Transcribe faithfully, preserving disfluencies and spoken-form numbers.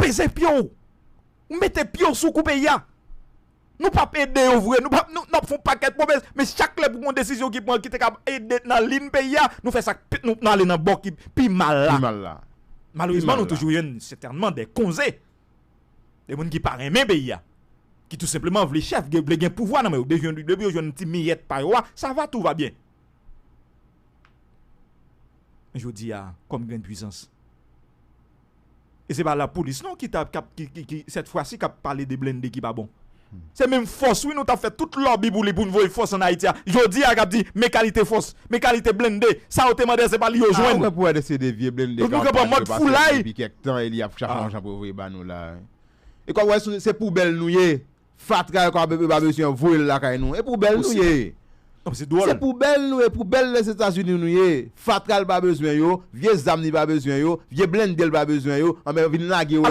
Peze pye w. Ou mete pye w sou kou peyi a. Nou p ap ede yo vre, nou p ap, nou, n ap fè yon pakèt pwomès, men chak lè pou yon desizyon ki pran ki te ka ede nan liy peyi a, nou fè sa k pi, nou, nou ale nan bò ki pi mal la. Pi mal la. Malerezman, nou toujou jwenn sètènman de konze, de moun ki pa renmen peyi a, ki tou senpleman vle chèf, vle gen pouvwa nan men yo. Depi, depi yo jwenn ti miyèt pa yo a, sa va, tou va byen. Jodi a, kòm grenn pwisans. E se pa lapolis non ki t ap, k ap, ki, ki, ki, sèt fwa si k ap pale de blende ki pa bon. Se menm fòs wi nou t ap fè tout lòbi pou li pou n voye fòs ann Ayiti a. Jodi a k ap di men kalite fòs, men kalite blende, sa yo te mande a se pa li yo jwenn. Mwen pou wè de se de vye blende Yo pran mòd foulay. Depi kèk tan e li ap chache yon jan pou voye ba nou la. E kòm wè se poubèl nou ye. Fatra yo pa bezwen voye l lakay nou. E poubèl nou ye. Non, se dwòl. Se poubèl nou ye, poubèl Lèzetazini nou ye. Fatra l pa bezwen yo, vye zam li pa bezwen yo, vye blende l pa bezwen yo, anben vin lage yo